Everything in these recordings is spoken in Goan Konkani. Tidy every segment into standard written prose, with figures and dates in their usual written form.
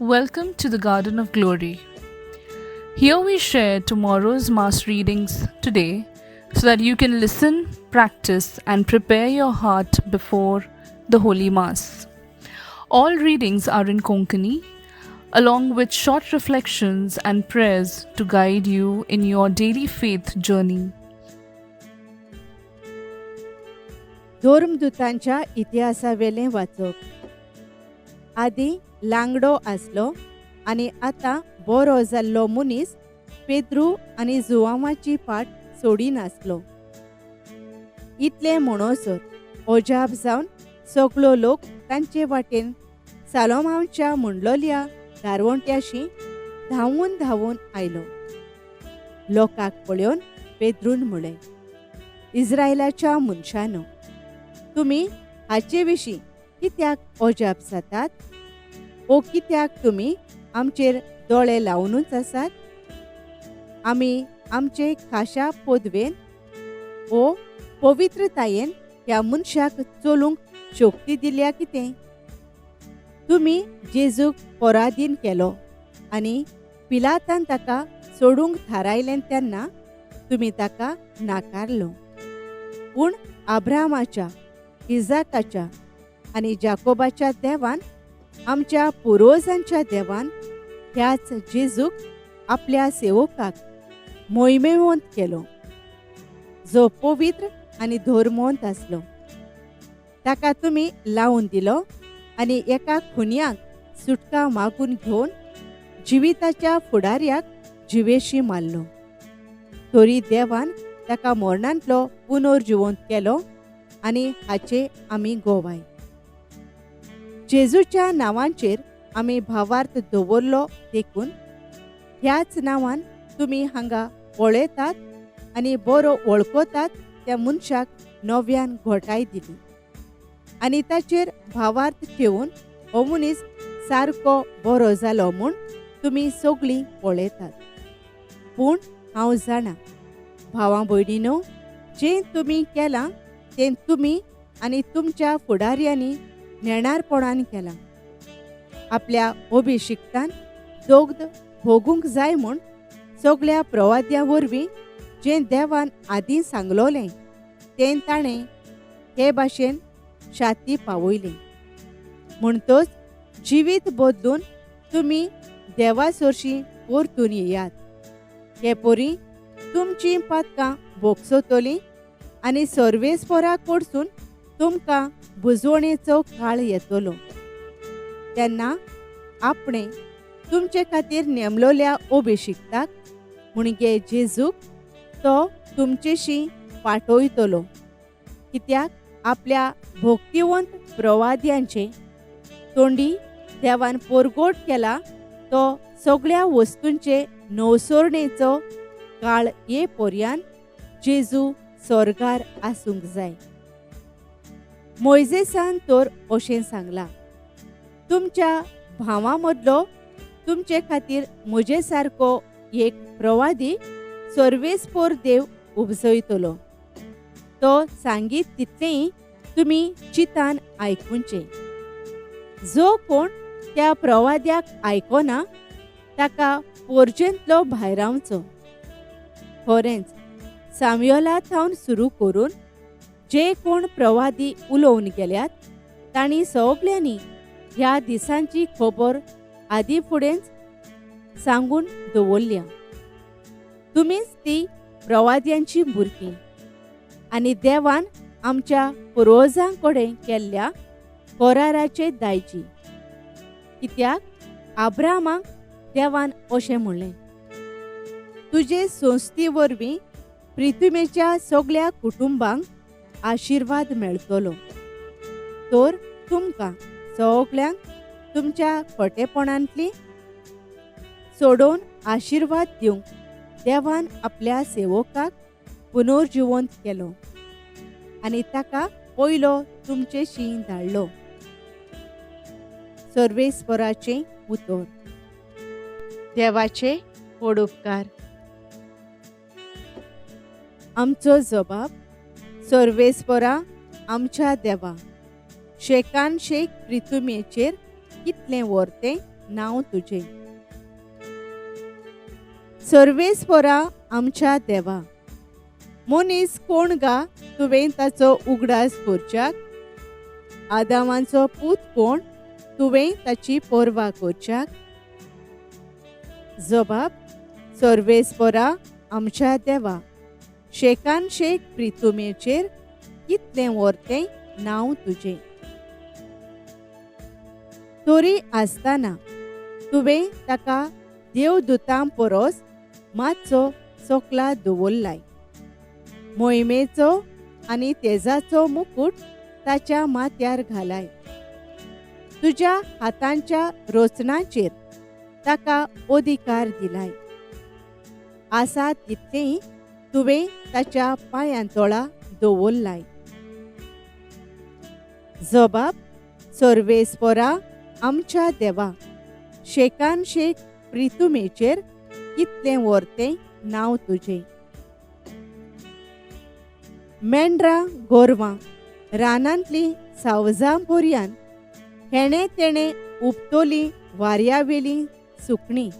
Welcome to the Garden of Glory. Here we share tomorrow's Mass readings today so that you can listen, practice, and prepare your heart before the Holy Mass. All readings are in Konkani, along with short reflections and prayers to guide you in your daily faith journey. धर्मदूतांच्या इतिहासावेलें वाचप. आदीं लांगडो आसलो आनी आतां बरो जाल्लो मनीस पेद्रू आनी जुवांवाची फाट सोडिनासलो. इतलें म्हणसर अजाप जावन सगलो लोक तांचे वाटेन सालोमांवच्या म्हणलोल्या दारवंट्याशी धांवून धांवून आयलो. लोकांक पळोवन पेद्रून म्हळें, इस्रायलाच्या मनशानो, तुमी हाचे विशीं कित्याक अजाप जातात? ओ कित्याक तुमी आमचेर दोळे लावनूच आसात? आमी आमचे खाशा पदवेन ओ पवित्रतायेन ह्या मनशाक चलूंक शक्ती दिल्या कितें? तुमी जेजूक पराधीन केलो आनी पिलातान ताका सोडूंक थारायलें तेन्ना तुमी ताका नाकारलो. पूण आब्रामाच्या, इजाकाच्या आनी जाकोबाच्या देवान, आमच्या पुर्वजांच्या देवान ह्याच जेजूक आपल्या सेवकाक मोहिमेवंत केलो, जो पवित्र आनी धर्मवंत आसलो. ताका तुमी लावन दिलो आनी एका खुनयाक सुटका मागून घेवन जिविताच्या फुडाऱ्याक जिवेशी मारलो. तरी देवान ताका मरणांतलो पुनर्जिवंत केलो आनी हाचे आमी गोवाय. जेजूच्या नांवांचेर आमी भावार्थ दवरलो देखून ह्याच नांवान तुमी हांगा पळयतात आनी बरो वळखतात त्या मनशाक नव्यान घोटाय दिली आनी ताचेर भावार्थ ठेवून हो मनीस सारको बरो जालो म्हूण तुमी सगळीं पळयतात. पूण हांव जाणा भावां भयणीनो, जें तुमी केलां तें तुमी आनी तुमच्या फुडाऱ्यांनी नेणारपणान केलां. आपल्या अभिशिक्तान दोग्ध भोगूंक जाय म्हूण सगळ्या प्रवाद्यां वरवीं जें देवान आदीं सांगलोलें तें ताणें हे भाशेन शाती पावयलें. म्हणटच जिवीत बदलून तुमी देवा सरशीं परतून येयात. हे परी तुमचीं पातकां भोगसतलीं आनी सर्वेस्परा कडसून तुमकां बुजवणेचो काळ येतलो. तेन्ना आपणें तुमचे खातीर नेमलोल्या अभिशिक्ताक म्हणजे जेजूक तो तुमचेशी पाठयतलो. कित्याक आपल्या भक्तिवंत प्रवाद्यांचे तोंडी देवान परगट केला तो सगळ्या वस्तूंचे नवसरणेचो काळ ये पर्यान जेजू स्वर्गार आसूंक जाय. मोयजेसान तर अशें सांगलां, तुमच्या भावां मदलो तुमचे खातीर म्हजे सारको एक प्रवादी सर्वेस्पोर देव उपजयतलो. तो सांगीत तितलेंय तुमी चितान आयकुचें. जो कोण त्या प्रवाद्याक आयकना ताका पोरजेंतलो भायरावचो. खरेंच सामयोला थावन सुरू करून जे कोण प्रवादी उलोवन गेल्यात तांणी सगल्यांनी ह्या दिसांची खबर आदी फुडेंच सांगून दवरल्या. तुमीच ती प्रवाद्यांची भुरगीं आनी देवान आमच्या पुर्वजां कडेन केल्ल्या कराराचे दायजी. कित्याक आब्रामाक देवान अशें म्हणलें, तुजे संस्थी वरवीं पृथ्वीच्या सगळ्या कुटुंबांक आशिर्वाद मेळटलो. तर तुमकां सगळ्यांक तुमच्या खोटेपणांतली सोडोवन आशिर्वाद दिवंक देवान आपल्या सेवकाक पुनर्जिवंत केलो आनी ताका पयलो तुमचेशी धाडलो. सर्वेस्पराचें उतर. देवाचे व्हड उपकार. आमचो जबाब सर्वेस्परा आमच्या देवा, शेकान शेक प्रितुमेचेर कितलें व्हरतें नांव तुजें. सर्वेस्परा आमच्या देवा, मनीस कोण गा तुवें ताचो उगडास करच्याक? आदामाचो पूत कोण तुवें ताची पर्वा करच्याक? जबाब सर्वेस्परा आमच्या देवा, शेकान शेक प्रितुमेचेर कितलें व्हरतें नांव तुजें. तरी आसतना तुवें ताका देवदूतां परस मातसो सकला दवरलाय, मोहिमेचो आनी तेजाचो मुकूट ताच्या माथ्यार घालाय. तुज्या हातांच्या रचनाचेर ताका अधिकार दिलाय. आसा तितलेंय तुवें ताच्या पांयां तोळा दवरलाय. जबाब सर्वेस्परा आमच्या देवा, शेकान शेक प्रितुमेचेर कितलें व्हरतें नांव तुजें. मेंढरां गोरवां रानांतलीं सावजां पर्यान हेणें तेणें उपतोली वाऱ्यावेली सुकणीं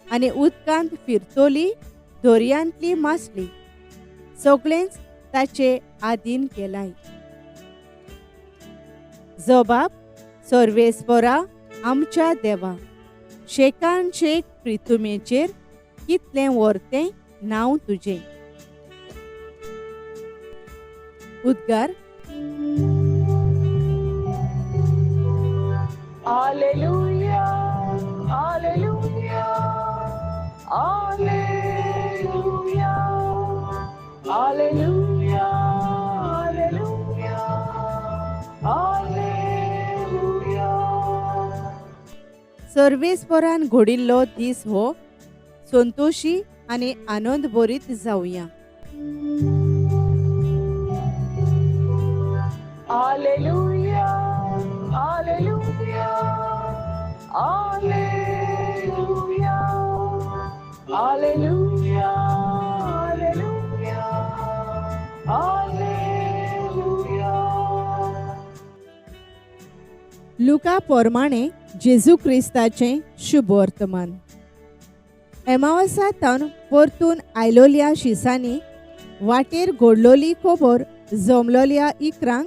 आनी उदकांत फिरतोली दर्यांतली मासली, सगळेंच ताचे आदीन केलाय. जबाब सर्वेस्परा आमच्या देवा, शेकान शेक प्रितुमेचेर कितलें व्हरतें नांव तुजें. उद्गार. Alleluia, Alleluia, Alleluia, Alleluia, Alleluia, Alleluia. सर्वेस्परान घडिल्लो दीस हो संतोशी आनी आनंद भरीत जावया. Alleluia, Alleluia, Alleluia, Alleluia, Alleluia, Alleluia. लुका प्रमाणे जेजू क्रिस्ताचें शुभवर्तमान. एमावसा तावन परतून आयलोल्या शिसांनी वाटेर घडलोली खबर जमलोल्या इकरांक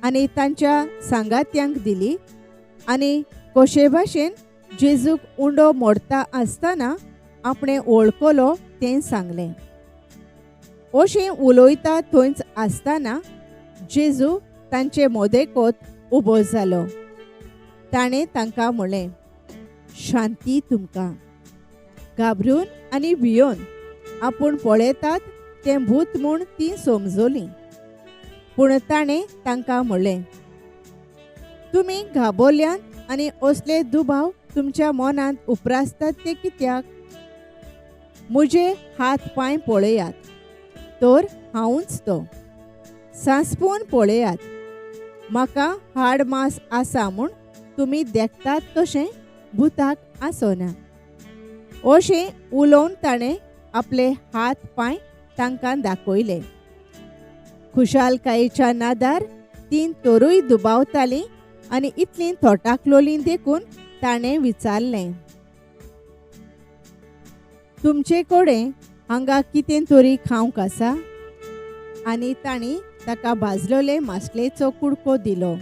आनी तांच्या सांगात्यांक दिली आनी कशे भाशेन जेजूक उंडो मोडटा आसतना आपणें वळखलो तें सांगलें. अशें उलयता थंयच आसतना जेजू तांचे मदेकोत उबो जालो. ताणें तांकां म्हणलें, शांती तुमकां. घाबरून आनी भियोन आपूण पळयतात तें भूत म्हूण तीं समजलीं. पूण ताणें तांकां म्हणलें, तुमी घाबरल्यांत आनी असले दुबाव तुमच्या मनांत उप्रासतात ते कित्याक? म्हजे हात पांय पळयात, तर हांवूच तो. सांसपून पळयात, म्हाका हाड मांस आसा म्हूण तुमी देखतात तशें भुताक आसना. अशें उलोवन ताणें आपले हात पांय तांकां दाखयले. खुशालकायेच्या नादार तीं तरूय दुबावतालीं आनी इतलीं थोटाकलोलीं देखून ताणें विचारलें, तुमचे कडेन हांगा कितें तरी खावंक आसा? आनी तांणी ताका भाजलोले मासलेचो कुडको दिलो.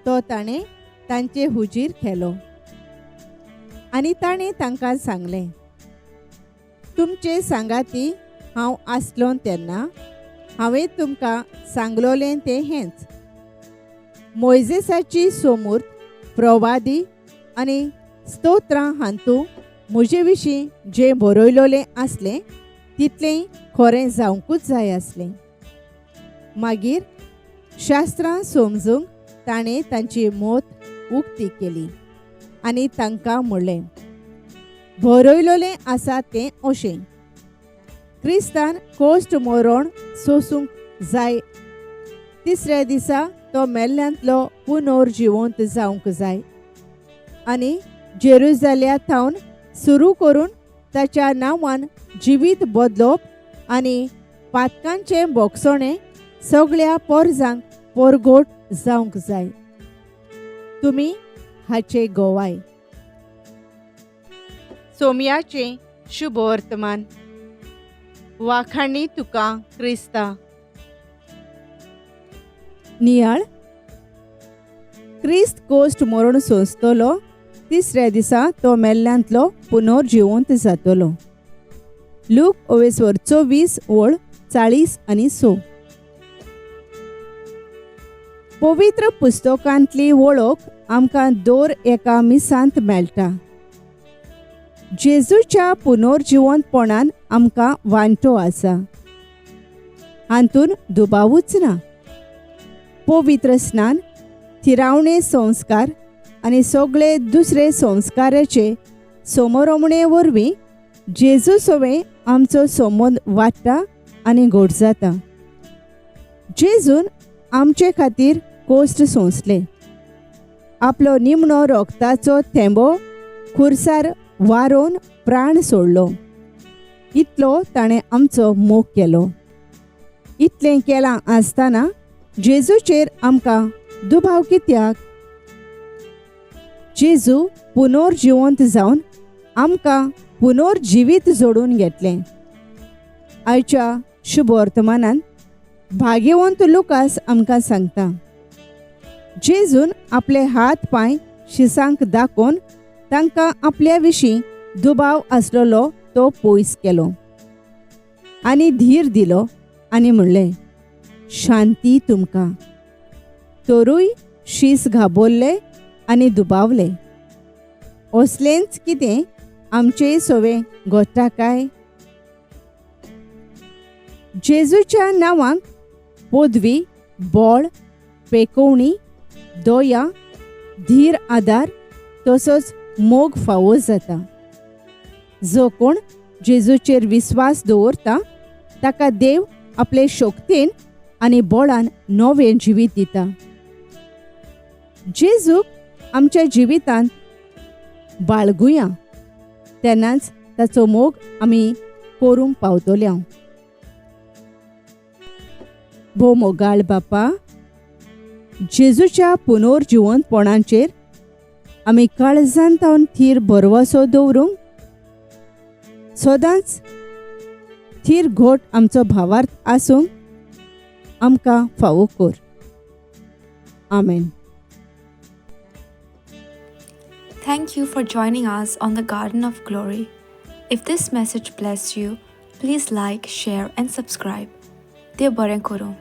तो ताणें तांचे हुजीर केलो. आनी ताणें तांकां सांगलें, तुमचे सांगाती हांव आसलो तेन्ना हांवें तुमकां सांगलोलें तें हेंच. मोयजेसाची सोमूर्त, प्रवादी आनी स्तोत्रां हांतू म्हजे विशीं जें बरयलोलें आसलें तितलें खरें जावंकूच जाय आसलें. मागीर शास्त्रां समजूंक ताणें तांची मत उक्ती केली आनी तांकां म्हणलें, बरयलोलें आसा तें अशें, क्रिस्तान कोश्ट मरण सोसूंक जाय, तिसऱ्या दिसा तो मेल्ल्यांतलो पुनर्जिवंत जावंक जाय आनी जेरुजाल्या थावन सुरू करून ताच्या नांवान जिवीत बदलप आनी पातकांचें बोगसणें सगळ्या पोरजांक पोरगोट जावंक जाय. तुमी हाचे गोवाय. सोमयाचें शुभवर्तमान. वाखाणी तुका क्रिस्ता. नियाळ. क्रिस्त कोश्ट मरण सोंसतलो, तिसऱ्या दिसा तो मेल्ल्यांतलो पुनर्जिवंत जातलो. लूक ओवेस्वर 24 ओळ 40 आनी 6. पवित्र पुस्तकांतली वळख आमकां दर एका मिसांत मेळटा. जेजूच्या पुनर्जिवंतपणान आमकां वांटो आसा, हातूंत दुबावूच ना. पवित्र स्नान, थिरावणे संस्कार आनी सगळे दुसरे संस्काराचे समरमणे वरवीं जेजू सवें आमचो संबंद वाडटा आनी घट जाता. जेजून आमचे खातीर कोश्ट सोंसले. आपलो निमणो रोगताचो थेंबो खुर्सार वारोवन प्राण सोडलो. इतलो ताणें आमचो मोग केलो. इतलें केलां आसतना जेजूचेर आमकां दुबाव कित्याक? जेजू पुनर्जिवंत जावन आमकां पुनर्जिवीत जोडून घेतलें. आयच्या शुभवर्तमानान भाग्यवंत लुकास आमकां सांगता, जेजून आपले हात पांय शिसांक दाखोवन तांकां आपल्या विशीं दुबाव आसलेलो तो पयस केलो आनी धीर दिलो आनी म्हणलें, शांती तुमकां. तरूय शीस घाबरले आनी दुबावले. असलेंच कितें आमचेय सवें घडटा काय? जेजूच्या नांवाक पदवी, बळ, पेकोवणी, दया, धीर, आदार तसोच मोग फावो जाता. जो कोण जेजूचेर विस्वास दवरता ताका देव आपले शक्तेन आनी बळान नवें जिवीत दिता. जेजूक आमच्या जिवितांत बाळगुया, तेन्नाच ताचो मोग आमी करूंक पावतले. भोव मोगाळ बापा, जेजूच्या पुनर्जिवंतपणाचेर आमी काळजान तावन थीर भरवसो दवरूंक, सदांच थीर घोट आमचो भावार्थ आसूंक आमकां फावो कर. आमेन. Thank you for joining us on the Garden of Glory. If this message blessed you, please like, share, and subscribe. देव बरें करूं.